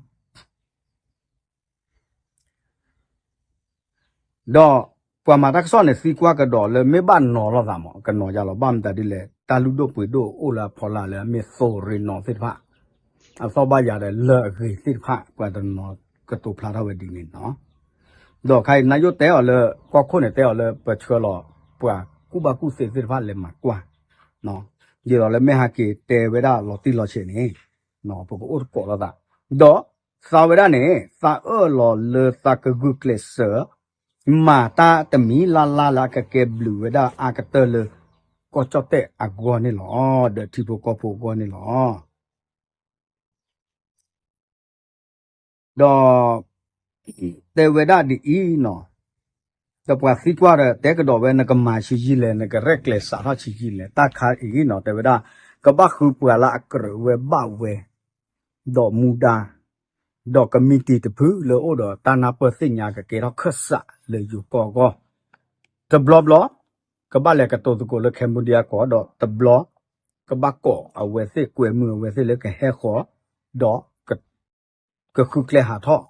ပှၤမၤတၢ်ကစီၣ်န့ၣ် သံကွၢ်ကဒီးလၢမ့ၢ်ဘၣ်နီၤလိာ်သးမး ကနီၤယါလီၤ ဘၣ်မတၤဒ်လဲၣ် တၢ်လုၢ်ဒိၣ်ပှ့ၤဒိၣ်အိၣ်လၢအဖီလာ်လၢအမ့ၢ်သိရ့နီၤသ့ၣ်တဖၣ် အသီၣ်ဘၣ်ယၤဒီးလၢအဂ့ၤသ့ၣ်တဖၣ် ပှၤတနီၤကတိၤဖျါထီၣ်ဝဲဒ်န့ၣ်နီၤ. ဒီးခဲအံၤ နၢ်ယိၣ်တဲအီၤလၢ ကီၢ်ခိၣ်န့ၣ်တဲအီၤလၢပဆှၢလီၤ ပှၤကူၣ်ဘၣ်ကူၣ်သ့သ့ၣ်တဖၣ်လဲၤမၤကွၢ် ဒ်သိးလၢမ့ၢ်ဟဲက့ၤတဲဝဲဒၣ်လီၤတံၢ်လီၤဆဲးန့ၣ် ပကအိၣ်သကိးလိာ်သး ဒီးသးဝဲဒၣ်န့ၣ် သးအၢၣ်လီၤလၢသးကဂုာ်ကျဲးစၢး မၤတၢ်တမံၤလၢ်လၢ်လၢအကကဲဘျုးဝဲဒၣ်အါကတၢၢ်လၢ ကီၢ်ကၠီၣ်တဲၣ်အဂီၢ်န့ၣ်လီၤ. ဒီးထံဖိကီၢ်ဖိအဂီၢ်န့ၣ်လီၤ. ဒီး တဲဝဲဒၣ်ဒ်အံၤနီၤ, ဒီးပှၤသံကွၢ်ဒီး တဲကဒီးဝဲ နကမၤဆံးယံာ်လဲၣ် နကရဲၣ်ကျဲၤစးထီၣ်ဆံးယံာ်လဲၣ် တၢ်ခါအံၤနီၤ တဲဝဲဒၣ် ကဘၣ်ဃုပှၤလၢအကြၢးဝဲဘၣ်ဝဲ ဒီးမူဒါ ဒီးကမံးတံာ်တဖုလၢအိၣ်ဒီးတၢ်နၢ်ပၢၢ်သ့ၣ်ညါကကဲထီၣ်ခၢၣ်စးလၢယိၤကီၢ်အဂီၢ်, တဘျီဘျီ ကဘၣ်လဲၤကတိၤသကိးလၢ Cambodia ကီၢ်ဒီးတဘျီ ကဘၣ်ကိးအဝဲသ့ၣ်ကွဲမုာ်အဝဲသ့ၣ်လၢကဟဲဃီၤ ဒီး ကဃုကျဲဟးထီၣ်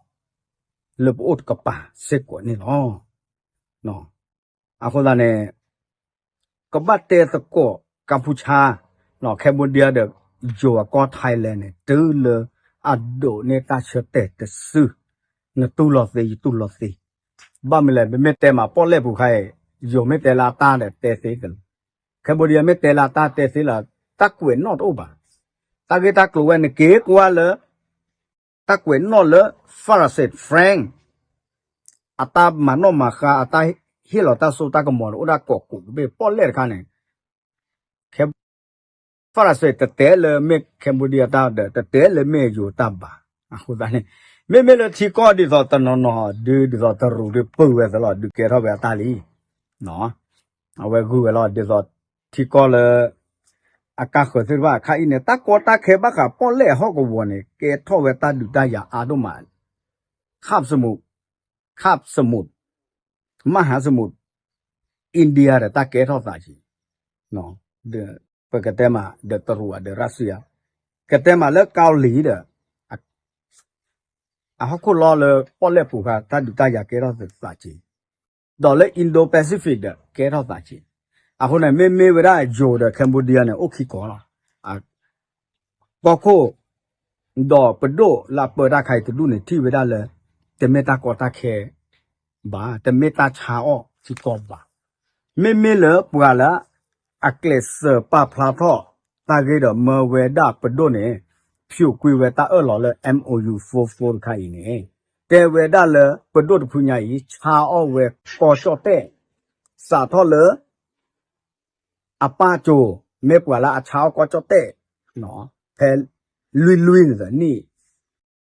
လၢပအိၣ်တကပၤစ့ၢ်ကီးန့ၣ်လီၤ. အဃိသတးန့ၣ် ကဘၣ်တဲသကိး ကၢ်ဖူဆါ Cambodia ဒီး ယိၤအကီၢ် Thailand န့ၣ် တုၤလၢအဒိးန့ၢ်တၢ်ဆၢတဲာ်တစု နတူၢ်လိာ်သ့ ယတူၢ်လိာ်သ့, ဘၣ်မနုၤလဲၣ် ပမ့ၢ်တဲမးပီၣ်လဲၣ်ပူၤခါအံၤ ယိၤမ့ၢ်တဲလၢအတၢ်ဒီးတဲသ့ကလၢာ်, Cambodia မ့ၢ်တဲလၢအတၢ်တဲသ့လၢ တၢ်ကွဲးနီၣ်တအိၣ်ဘၣ်, တၢ်ဂ့ၢ်တၢ်ကျိၤဝဲန့ၣ်က့ၤကွၢ်လၢ တၢ်ကွဲးနီၣ်လၢ France French အတၢ်မၤနီၣ်မၤဃါ အတၢ်ဟ့ၣ်လီၤတၢ်စိတၢ်ကမီၤန့ၣ် အိၣ်ဒၣ်ကိးကူးတဘ့ၣ် ပီၣ်လဲၣ်တခါန့ၣ် France တတဲလၢမ့ၢ် Cambodia တၢ်ဒီး တတဲလၢမ့ၢ်ယိၤတၢ်ဘၣ်. အဃိသတးန့ၣ် မ့မ့ၢ်လၢထံကီၢ်ဒ်သိးတနီၤနီၤ ဒုးဒ်သိးတရူးဒုးပုၢ်ဝဲသလီၤ ဒုးကဲထီၣ်ဝဲအတၢ်လံ အဝဲဂုာ်ဝဲလီၤ ဒ်သိးထံကီၢ်လၢ အကါဃၢၤသ့ၣ်တဖၣ်အခါအံၤန့ၣ် တၢ်ကီတၢ်ခဲဘၣ်ဃးပီၣ်လဲၣ်အဟီၣ်ကဝီၤန့ၣ် ကဲထီၣ်ဝဲတၢ်ဒုးတၢ်ယၤအါဒိၣ်မး ခၣ်စမူး ခၣ်စမူး မဟါစမူး India ဒီးတၢ်ကဲထီၣ်သးက့ၤ ပကတဲမးဒီးတရူးဒီးရၢၡီယါ ကတဲမးလၢကီၤလံၤဒီး အဟီၣ်ခိၣ်လီၢ်လၢပီၣ်လဲၣ်ပူၤခါ တၢ်ဒုးတၢ်ယၤကဲထီၣ်သးက့ၤ, ဒီးလၢ Indo-Pacific ဒီးကဲထီၣ်သးက့ၤ, အဃိန့ၣ် မ့မ့ၢ်ဝဲဒၣ်ယိၤဒီး Cambodia န့ၣ် အိၣ်ခံကီၢ်လီၤ. ကီၢ်ခိၣ် ဒီးပဒိၣ်လၢအပၢတၢ်ခါအံၤတဒူၣ်န့ၣ် ထံၣ်ဝဲဒၣ်လၢ တမ့ၢ်တၢ်ကီတၢ်ခဲဘၣ်, တမ့ၢ်တၢ်ဆါအီၣ်ထံကီၢ်ဘၣ်. မ့မ့ၢ်လၢပှၤလၢ အကျဲးစၢးပာ်ဖျါထီၣ်တၢ်ဂ့ၢ်ဒီးမၢဝဲဒၣ်ပဒိၣ်န့ၣ် ဖျိးကွံာ်ဝဲတၢ်အၢၣ်လီၤလၢ M O U four four တခါအံၤန့ၣ် တဲဝဲဒၣ်လၢပဒိၣ်တဖုညါအံၤ ဆါအီၣ်ဝဲကီၢ်ကၠီၣ်တဲၣ် စးထီၣ်လၢ အပၢ်ကၠိၤ မ့ၢ်ပှၤလၢအဆါအီၣ်ကီၢ်ကၠီၣ်တဲၣ် ဖဲလွံၢ်လွံၢ်န့ၣ် နံၣ်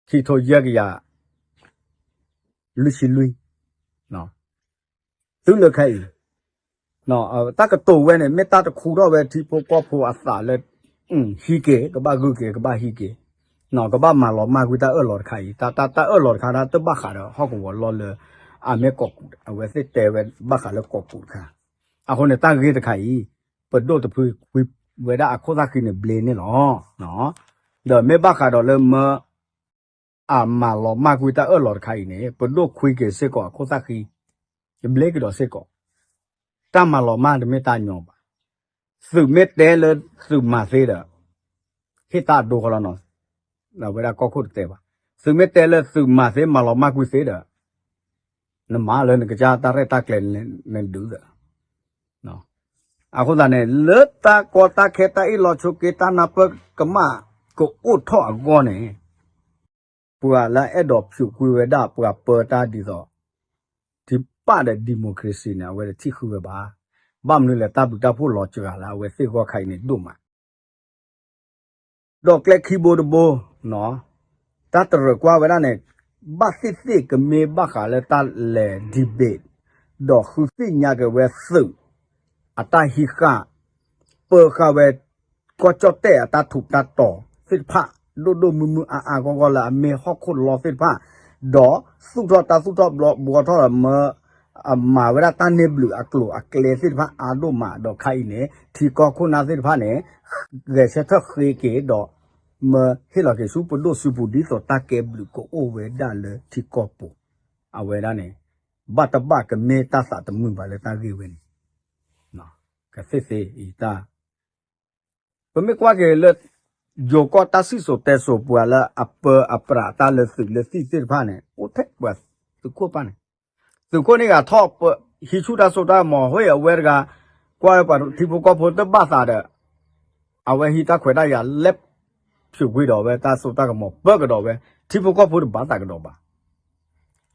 ခံထိယဲၢ်ကယၤ လွံၢ်ဆံလွံၢ် တုၤလၢခဲအံၤ တၢ်ကတိၤဝဲန့ၣ် မ့ၢ်တၢ်တခူထီၣ်ဝဲထံဖိကီၢ်ဖိအသးလၢ ဟံးက့ၤ ကဘၣ်ဂုာ်က့ၤ ကဘၣ်ဟံးက့ၤ ကဘၣ်မၤလီၤမၢ်ကွံာ်တၢ်အၢၣ်လီၤတခါအံၤ တၢ် တၢ် တၢ်အၢၣ်လီၤတခါဒၣ်တဘၣ်ဃးဒီးဟီၣ်ကဝီၤလီၢ်လၢ အမ့ၢ်ကီၢ်ကူး အဝဲသ့ၣ်တဲဝဲဘၣ်ဃးလၢကီၢ်ကူးတခါ အဃိန့ၣ် တၢ်ဂ့ၢ်တခါအံၤ ပဒိၣ်တဖုကွံာ်ဝဲဒၣ်အခိၣ်သၣ်ဃံန့ၣ်ဘျ့န့ၣ်လီၤ. ဒီးမ့ၢ်ဘၣ်ဃးဒီးလၢမၢ အမၤလီၤမၢ်ကွံာ်တၢ်အၢၣ်လီၤတခါအံၤန့ၣ် ပဒိၣ်ခွံက့ၤစ့ၢ်ကီးအခိၣ်သၣ်ဃံ ဘျ့ကဒီးစ့ၢ်ကီး တၢ်မၤလီၤမၢ်တမ့ၢ်တၢ်ညီဘၣ်. သုးမ့ၢ်တဲလၢသုးမၤသ့ဒီး ဟ့ၣ်တၢ်အဒိဃီလီၤနီၤ. အဝဲဒၣ်ကီၢ်ခိၣ်တတဲဘၣ်. သုးမ့ၢ်တဲလၢသုးမၤသ့ မၤလီၤမၢ်ကွံာ်သ့ဒီး နမၤလၢနကစၢ်တၢ်ရဲၣ်တၢ်ကျဲၤနဒုးဒီး အဃိသတးန့ၣ် လၢတၢ်ကီတၢ်ခဲတၢ်အ့ၣ်လိာ်ဆိးက့ တၢ်နၢ်ပၢၢ်ကမၣ်ကအိၣ်ထီၣ်အဂီၢ်န့ၣ် ပှၤလၢအဲၣ်ဒိးဖျိးကွံာ်ဝဲဒၣ်ပှၤပၢတၢ်ဒ်သိး ထံပၣ်ဒီး democracy န့ၣ် အဝဲတထံၣ်ဃုဝဲဘၣ်. ဘၣ်မနုၤလဲၣ် တၢ်ဘျုးတၢ်ဖှိၣ်လီၤစှၤလၢအဝဲသ့ၣ်ဂီၢ်ခါအံၤန့ၣ်ဒိၣ်မး ဒီးကျဲခံဘိတဘိ တၢ်တရၢၢ်ကွၢ်ဝဲဒၣ်န့ၣ် ဘၣ်သ့ၣ်သ့ၣ်ကမ့ၢ်ဘၣ်ဃးလၢတၢ်လဲၤ debate ဒီးဃုသ့ၣ်ညါက့ၤဝဲသုး အတၢ်ဟံးဃာ် ပၢဃာ်ဝဲ ကီၢ်ကၠီၣ်တဲၣ်အတၢ်ထူးတၢ်တီၤသ့ၣ်တဖၣ် ဒိၣ်ဒိၣ်မုၢ်မုၢ်အါအါဂီၢ်ဂီၢ်လၢအမ့ၢ်ဟီၣ်ခိၣ်လီသ့ၣ်တဖၣ် ဒီးသူၣ်ထီၣ်တၢ်သူၣ်ထီၣ်ဘျီဘှီထီၣ်ဒီးမၢ အမၤဝဲဒၣ်တၢ်န့ၢ်ဘျုးအကျိၤအကျဲသ့ၣ်တဖၣ်အါဒိၣ်မး ဒီးခါအံၤန့ၣ် ထံကီၢ်ခိၣ်နၢ်သ့ၣ်တဖၣ်န့ၣ် ဂဲၤဆၢထၢၣ်ဃ့က့ၤဒီး မၢဟ့ၣ်လီၤက့ၤဆူပဒိၣ်စုပူၤ ဒ်သိးတၢ်ကဲဘျုးကအိၣ်ဝဲဒၣ်လၢထံကီၢ်ပူၤ အဝဲဒၣ်န့ၣ် ဘၣ်တဘၣ်ကမ့ၢ်တၢ်သးတမုာ်ဘၣ်လၢတၢ်ဂ့ၢ်ဝဲန့ၣ် ကသ့ၣ်သ့ၣ်အံၤတၢ် ပမ့ၢ်ကွၢ်က့ၤလၢ ယိၤကီၢ်တၢ်စံၣ်စိၤတဲစိၤပှၤလၢအပၢအပြးတၢ်လၢသုးလၢသံၣ်သ့ၣ်တဖၣ်န့ၣ် အိၣ်ထဲပှၤသုးခိၣ်တဖၣ်န့ၣ် သုးခိၣ်န့ၣ်ဂၤထီၣ် ဟံးဆူၣ်တၢ်စိတၢ်ကမီၤ ဟ့ၣ်အဝဲတဂၤ ကွၢ်ဝဲပှၤထံဖိကီၢ်ဖိတဘၣ်သးဒီး အဝဲဟံးတၢ်ခွဲးတၢ်ယာ်လဲၤ ဖျိးကွံာ်ဒီးဝဲတၢ်စိတၢ်ကမီၤ ပၢကဒီးဝဲ ထံဖိကီၢ်ဖိတဘၣ်သးကဒီးဘၣ်.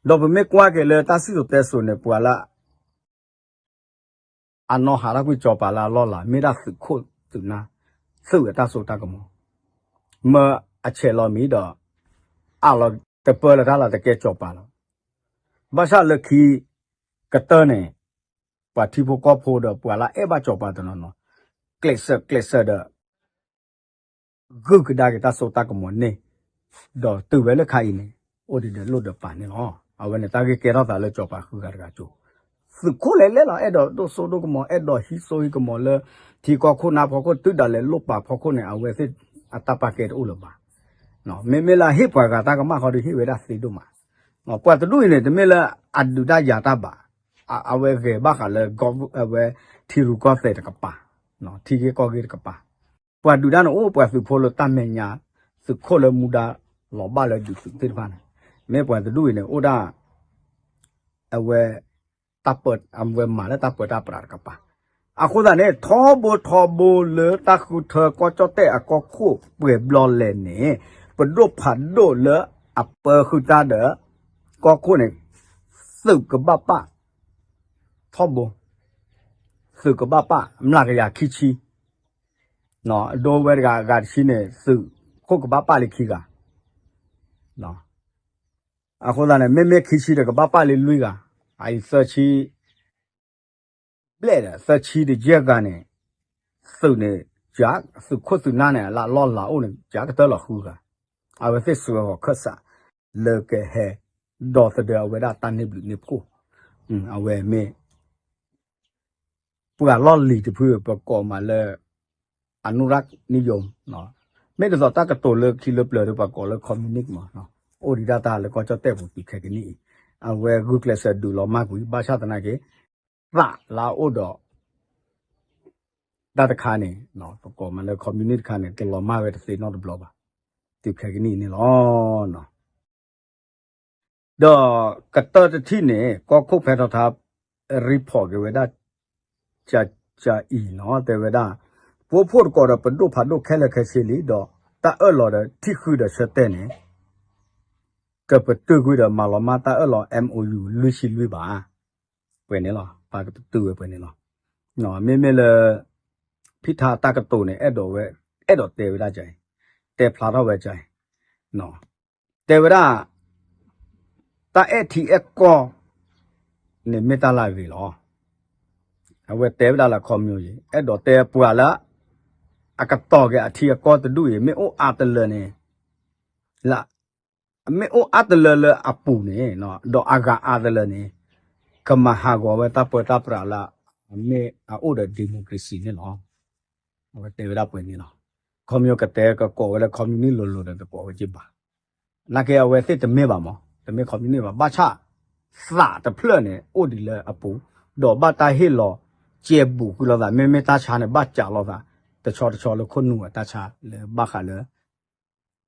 ဒီးပမ့ၢ်ကွၢ်က့ၤလၢတၢ်စံၣ်စိၤတဲစိၤန့ၣ် ပှၤလၢ အနီၢ်ဟးထီၣ်ကွံာ်စီၤပၤလၢအလီၢ်လၤ မ့ၢ်ဒၣ်သုးခိၣ်သုးနၢ် သုးအတၢ်စိတၢ်ကမီၤ မၢအဆဲးလီၤမံၤဒီး အးလီၤတပၢလၢတၢ်လီၤတကဲစီၤပၤလီၤ. ဘၣ်ဆၣ်လၢခံကတၢၢ်န့ၣ် ပှၤထံဖိကီၢ်ဖိဒီးပှၤလၢအအဲၣ်ဘၣ်စီၤပၤတနီၤနီၤ ကျဲးစၢးကျဲးစၢးဒီး ဂုာ်ကဒါက့ၤတၢ်စိတၢ်ကမီၤန့ၣ် ဒီးတုၤဝဲလၢခါအံၤန့ၣ် အိၣ်ဒံးဒီးလိၣ်ဒီးပာ်န့ၣ်လီၤ. အဝဲန့ၣ်တၢ်ဂ့ၢ်ကဲထီၣ်သးလၢစီၤပၤဃုဂၤတဂၤကၠိ သုးခိၣ်လဲၤလဲၤလီၤ အဲၣ်ဒိးဒိၣ်စိဒိၣ်ကမီၤ အဲၣ်ဒိးဟံးစိဟံးကမီၤလၢ ထံကီၢ်ခိၣ်နၢ်ဖီခိၣ် တုၤဒၣ်လဲာ်လိၣ်ပာ်ဖီခိၣ်န့ၣ် အဝဲသ့ၣ်အတၢ်ပာ်ကဲတအိၣ်လၢၤဘၣ်. မ့မ့ၢ်လၢအဟ့ၣ်ပှၤဂၤတၢ်ကမၣ်ဃီဒီး ဟ့ၣ်ဝဲဒၣ်သ့ဒိၣ်မး. ပှၤတဒူၣ်အံၤန့ၣ် တမ့ၢ်လၢအဒုးတၢ်ယၤတၢ်ဘၣ်, အဝဲဂဲၤဘၣ်ဃးလၢ အဝဲထံရူၢ်ကီၢ်သဲးတကပၤ, ထံဂ့ၢ်ကီၢ်ဂ့ၢ်တကပၤ. ပှၤဒုးတၢ်န့ၣ်အိၣ်ပှၤသုးဖိလၢတၢ်မဲာ်ညါ, သုးခိၣ်လၢမူဒါလီၤဘၣ်လၢဒုးသုးသ့ၣ်တဖၣ်န့ၣ်, မ့ၢ်ပှၤတဒူၣ်အံၤန့ၣ် အိၣ်ဒၣ် အဝဲ တၢ်ပၢ အဝဲမၤလၢတၢ်ပၢတၢ်ပြးတကပၤ. အဃိသတးန့ၣ် ထီဘိထီဘိလၢတၢ်ဃုထၢကီၢ်ကၠီၣ်တဲၣ်အကီၢ်ခိၣ်ပှဲၤဘျီလဲၣ်န့ၣ်, ပဒိၣ်ဖးဒိၣ်လၢအပၢဃုာ်တၢ်ဒီး ကီၢ်ခိၣ်န့ၣ် သုးကဘၣ်ပၣ် ထီဘိ, သုးကဘၣ်ပၣ် မျးကယၤခံဆံ, ဒိဝဲတဂၤအဂၤတဆံန့ၣ် သုးခိၣ်ကဘၣ်ပၣ်လံခံဂၤ. အဃိသတးန့ၣ် မ့မ့ၢ်ခံဆံဒီးကဘၣ်ပၣ်လံလွံၢ်ဂၤ, အအံၤသၢဆံ ဘျဲၣ်ဒီး သၢဆံဒီးယဲၢ်ဂၤန့ၣ်, သုးန့ၣ် ကသုးခိၣ်သုးနၢ်န့ၣ် လၢအလီၢ်လၤအိၣ်န့ၣ် ကကတၢၢ်လီၤဃုဂၤ, အဝဲသ့ၣ်စှၤဂီၤခၢၣ်စး လၢကဟဲ ဒီသဒၢအဝဲဒၣ်တၢ်န့ၢ်ဘျုးန့ၢ်ဖှိၣ်, အဝဲမ့ၢ် ပှၤလီၢ်လံၤတဖု ပကိးမးလၢ အနုရၢၣ်နံယိၤ, မ့ၢ်ဒ်သိးတၢ်ကတိၤလၢခံလၢပျၢၤဒီး ပှၤကိးလၢ communist မး, အိၣ်ဒံးဒၣ်တၢ်လၢကီၢ်ကၠီၣ်တဲၣ်ပူၤတုၤခဲကနံၣ်အံၤ, အဝဲဂုာ်ကျဲးစၢးဒုးလီၤမၢ်ကွံာ် ဘၣ်ဆၣ်သနာ်က့ သးလၢအအိၣ်ဒီး တၢ်တခါန့ၣ် ပကိးမးလၢ communist တခါန့ၣ် တလီၤမၢ်ဝဲတသ့နီတဘျီဘၣ်, တုၤခဲကနံၣ်အံၤန့ၣ်လီၤ. ဒီးကတၢၢ်တထံၣ်န့ၣ် ကီၢ်ခိၣ်ဖဲထီထါ report က့ၤဝဲဒၣ် ကကအံၤနီၤ တဲဝဲဒၣ်, ပအိၣ်ဖှိၣ်တကိးဒီးပဒိၣ်ဖးဒိၣ်ခဲလၢာ်ခဲဆ့လံ ဒီးတၢ်အၢၣ်လီၤဒီးထံၣ်ဃုာ်ဒီးဆၢတဲာ်န့ၣ် ကပတုာ်ကွံာ်ဒီးမၤလီၤမၢ်တၢ်အၢၣ်လီၤ MOU လွံၢ်ဆံလွံၢ်ဘၣ်. ပှဲၤန့ၣ်လီၤ, ပကပတုာ်ဝဲပှဲၤန့ၣ်လီၤ. မ့မ့ၢ်လၢ ဖံထါတၢ်ကတိၤန့ၣ် အဲၣ်ဒိးဝဲ အဲၣ်ဒိးတဲဝဲဒၣ်ကၢအံၤ, တဲဖျါထီၣ်ဝဲကၢအံၤ, တဲဝဲဒၣ် တၢ်အဲၣ်ထံအဲၣ်ကီၢ်န့ၣ်မ့ၢ်တၢ်လၢအဂ့ၤလီၤ. အဝဲတဲဝဲဒၣ်လၢခီမညိယံၤ အဲၣ်ဒိးတဲပှၤလၢ အကတီၤက့ၤအထံအကီၢ်တဒူၣ်အံၤ မ့ၢ်အိၣ်အါတလၢန့ၣ် လၢ မ့ၢ်အိၣ်အါတလၢလၢအပူၤန့ၣ် ဒီးအဂၤအါတလၢန့ၣ် ကမၤဟးဂီၤဝဲတၢ်ပၢတၢ်ပြးလၢ မ့ၢ်အအိၣ်ဒီး democracy န့ၣ်လီၤ. အဝဲတဲဝဲဒၣ်ပှဲၤန့ၣ်လီၤ. ခီမညိကတဲကကိးဝဲလၢ communist လိၤလိၤဒီးတကိးဝဲက့ၤဘၣ်. နာ်က့အဝဲသ့ၣ်တမ့ၢ်ဘၣ်မး, တမ့ၢ် communist ဘၣ်, ဘၣ်ဆၣ် သးတဖျၢၣ်န့ၣ် အိၣ်ဒံးလၢအပူၤ, ဒီးဘၣ်တၢ်ဟ့ၣ်လီၤ ကဲဘူးကွံာ်လိာ်သး, မ့မ့ၢ်တၢ်ဆါန့ၣ် ဘၣ်ကးလိာ်သး, တဆီတဆီလၢခိၣ်နူာ်အတၢ်ဆါလၢဘၣ်ဃးလၢ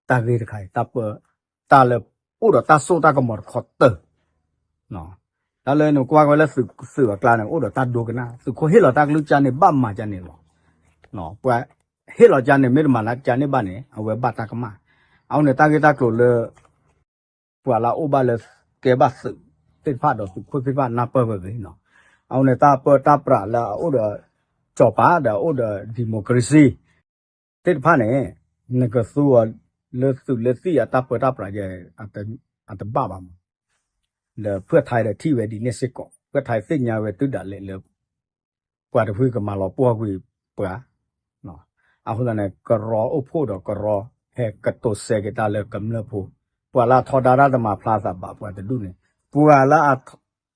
တၢ်ဂ့ၢ်တခါအံၤ တၢ်ပၢ တၢ်လၢ အိၣ်ဒီးတၢ်စိတၢ်ကမီၤတခီတၢၢ် တၢ်လၢနကွၢ်ဝဲလၢသုးအကျါန့ၣ် အိၣ်ဒီးတၢ်ဒိကနၣ်, သုးခိၣ်ဟ့ၣ်လီၤတၢ်ကလုၢ်ကၢန့ၣ် ဘၣ်မၤကၢန့ၣ်လီၤ. ပှၤဟ့ၣ်လီၤကၢန့ၣ် မ့ၢ်တမၤလၢကၢန့ၣ်ဘၣ်န့ၣ် အဝဲဘၣ်တၢ်ကမၣ်. အဃိန့ၣ် တၢ်ဂ့ၢ်တၢ်ကျိၤလၢ ပှၤလၢအအိၣ်ဘၣ်လၢ ကဲဘၣ်သုးသ့ၣ်တဖၣ်ဒီးသုးခိၣ်သ့ၣ်တဖၣ်နၢ်ပၢၢ်ဝဲဂ့ၤနီၤ. အဃိန့ၣ် တၢ်ပၢတၢ်ပြးလၢအအိၣ်ဒီး စီၤပၤဒီးအအိၣ်ဒီး democracy သ့ၣ်တဖၣ်န့ၣ် နကသူအီၤလၢသုးလၢသံၣ်အတၢ်ပၢတၢ်ပြးယဲ အတဘၣ်ဘၣ်မး. ဒီးဖုၣ်ထါဒီးထံၣ်ဝဲဒ်န့ၣ်စ့ၢ်ကီး, ဖုၣ်ထါသ့ၣ်ညါဝဲတုၤဒၣ်လဲာ်လၢ ပှၤတဖုကမၤလီၤပှီၢ်ကွံာ်ပှၤ အဃိသတးန့ၣ် ကရီအိၣ်ဖှိၣ်ဒီးကရီဟဲကတိၤစဲက့ၤတၢ်လၢကမျၢၢ်ဖိ, ပှၤလၢအထီဒါတၢ်တမၤဖျါသးဘၣ်ပှၤတဒူၣ်န့ၣ်, ပှၤလၢ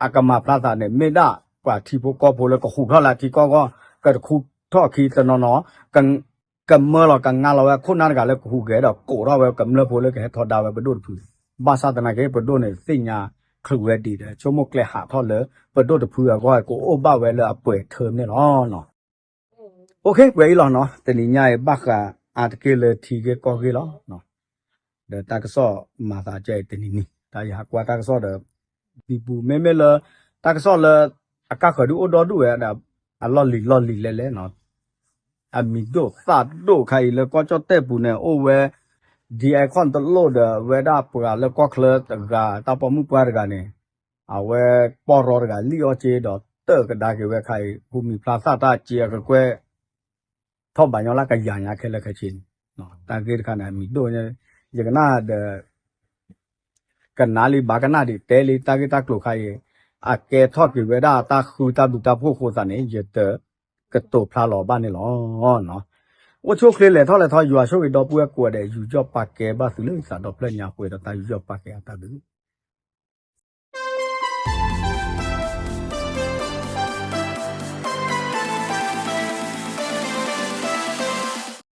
အကမၤဖျါသးန့ၣ် မ့ၢ်ဒၣ်ပှၤထံဖိကီၢ်ဖိလၢကဟူးထီၣ်လၢအထံကီၢ်ဂီၢ်, ကတခူထီၣ်ခံတနီၤနီၤ, ကမၢလီၤကငါလီၤဝဲခိၣ်နၢ်တဂၤလၢကဟူးဂဲၤဒီးကိးထီၣ်ဝဲကမျၢၢ်ဖိလၢကဟဲထီဒါဝဲပဒိၣ်တဖု, ဘၣ်ဆၣ်သနာ်က့ ပဒိၣ်န့ၣ်သ့ၣ်ညါချုးဝဲဒံးဒီး ဆိကမိၣ်ကျဲဟးထီၣ်လၢ ပဒိၣ်တဖုအဂီၢ် ကအိၣ်ဘၣ်ဝဲလၢအပှဲၤထၢန့ၣ်လီၤ. အိၣ်ခ့ ပှဲၤအံၤလီၤနီၤ, တနံၤညါအံၤ ဘၣ်ဃးအါတက့ၢ်လၢထံဂ့ၢ်ကီၢ်ဂ့ၢ်လီၤ. ဒီးတၢ်ကစီၣ်မၤသးကဲအံၤတနံၤနံၤ တၢ်ယဟးကွၢ်တၢ်ကစီၣ်ဒီး ဒံပူၤ မ့မ့ၢ်လၢ တၢ်ကစီၣ်လၢ အကါဃၢၤဒုးအိၣ်ဒီဒူၣ်ဝဲဒီး အလီၢ်လံၤလီၢ်လံၤလဲၣ်လဲၣ်နီၤ, အမံၤဒိၣ်သၣ်ဒိၣ်ခါအံၤလၢကီၢ်ကၠီၣ်တဲၣ်ပူၤန့ၣ် အိၣ်ဝဲ ဒ်အံၤခီၣ်တလိၣ်ဒီး ဝဲဒၣ်ပှၤလၢကီၢ်ချၢတဂၤ တၢ်ပိာ်မုၣ်ပှၢ်တဂၤန့ၣ် အဝဲပီၢ်ရီတဂၤလံၣ်အီၣ်က့ဒီး တၢၢ်ကဒါက့ၤဝဲခါအံၤ ဟူးမံၤဖျါသၣ်တၢ်စ့အကကွဲၢ် ထီၣ်ဘၣ်ညီလၢကယၤညါခဲလၢာ်ခဲဆ့န့ၣ်, တၢ်ဂ့ၢ်တခါန့ၣ် အမံၤဒိၣ်ညါ, ယကနၣ်ဒီး ကနၣ်လံဘၣ်ကနၣ်ဒံးတဲလံ တၢ်ဂ့ၢ်တၢ်ကျိၤခါအံၤ အကဲထီၣ်က့ၤဝဲဒၣ်တၢ်ဃုတၢ်ဘျုးတၢ်ဖှိၣ်အဃိသတးန့ၣ် ယတကတိၤဖျါလီၤဘၣ်န့ၣ်လီၤ. အိၣ်ဆူၣ်ချ့လဲၤထီၣ်လဲၤထီ ယွၤဆိၣ်ဂ့ၤဒီပုၢ်ဝဲၢ်ကိးဂၤဒဲး ယူးယီၣ်ပာ်ကဲဘၣ်သုလၢသးဒီဖျၢၣ်ညါပှဲၤဒီးတၢ်ယူးယီၣ်ပာ်ကဲအတၢ်ဘျုး